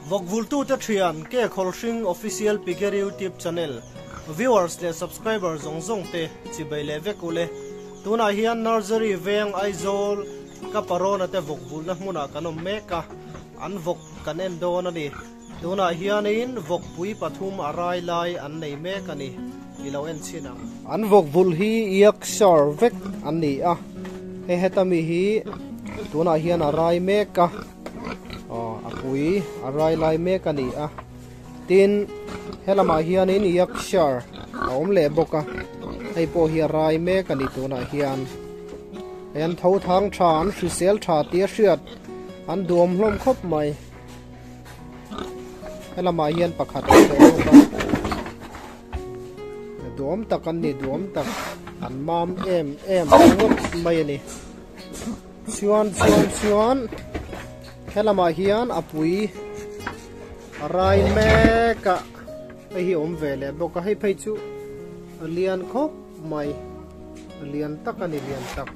Vawkvultute thian Ke Khawlhring Official Piggery YouTube Channel Viewers leh Subscriber zawng zawng te chibai leh vek ule. Tunah hian Nursery veng Aizawl ka parona te vawkvulna hmunah kan awm mek a, an vawk kan en dawn a ni. Tunah hianin vawkpui pathum a rai lai an nei mek a ni, i lo en chhin ang. An vawkvulh hi Yorkshire vek an ni a, hei heta mi hi tunah hian a rai mek a, aw a pui a rai lai mek a ni a. Tin, helamah hianin Yorkshire a awm leh bawk a, hei pawh hi a rai mek a ni tunah hian. Hei an tho thang tha, an hrisel tha tia hriat an duam hlawm khawp mai. Helamah hian pakhat a awm bawk a duam tak an ni duam tak an mam em em ngawt mai a ni chuan chuan chuan helamah hian a pui a rai mek a hei hi awm ve leh bawk a hei phei chu a lian khawp mai a lian tak a ni lian tak.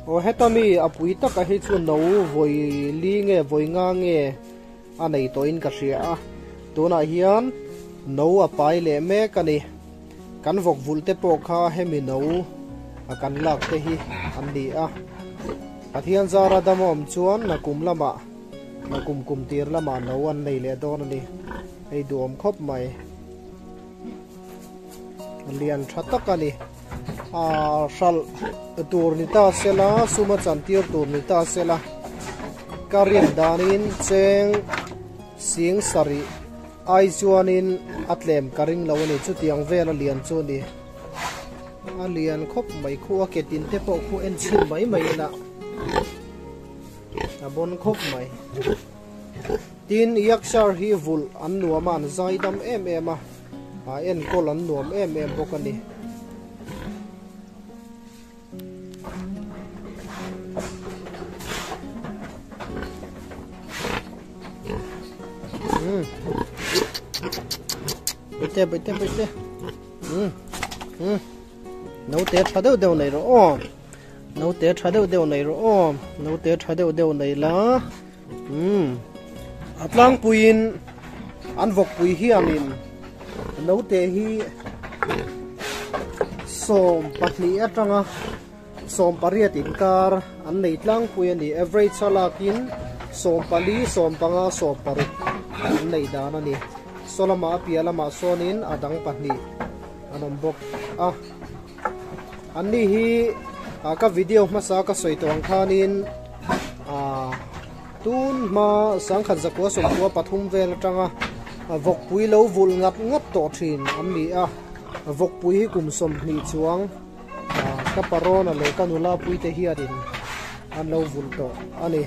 Aw heta mi a pui taka hi chu no vawi li nge vawi nga nge a nei tawhin ka hria a, tunah hian no a pai leh mek a ni. Kan vawk vulh te pawh kha hemi no a kan lak te hi an ni a. Pathian zara dam a awm chuan nakum lamah nakum kum tir lamah no an nei leh dawn a ni. Hei duhawm khawp mai. Lian tha tak a ni. Aa hralh tur ni ta sela suma chantir tur ni ta sela ka rin danin cheng sing sarih ai chuanin a tlem ka ring lo a ni chutiang vel a lian chu a ni a lian khawp mai khu a ke tin te pawh khu en chhin mai mai ila a bon khawp mai tin Yorkshire hi vulh an nuam a an zai dam em em a. A enkawl an nuam em em bawk a ni. Hmm. Bawihte, bawihte, bawihte. Hmm. Hmm. Naute tha deuh deuh nei rawh aw. Naute tha deuh deuh nei rawh aw. Naute tha deuh deuh nei la. Umm a tlangpuiin an vawkpui hianin naute hi 12 atanga 18 inkar an nei tlangpui a ni average a lakin 14 15 16 an nei dan a ni saw lamah a piah lamah sawnin a dang pahnih an awm bawk a an ni hi ka video hmasa ka sawi tawh ang khanin ah tun hma sangkhat zakua sawmkua pathum vel atanga vawkpui lo vulh ngat ngat tawh thin an ni a vawkpui hi kum 20 chuang ka parona leh ka nula puite hianin an lo vulh tawh a ni.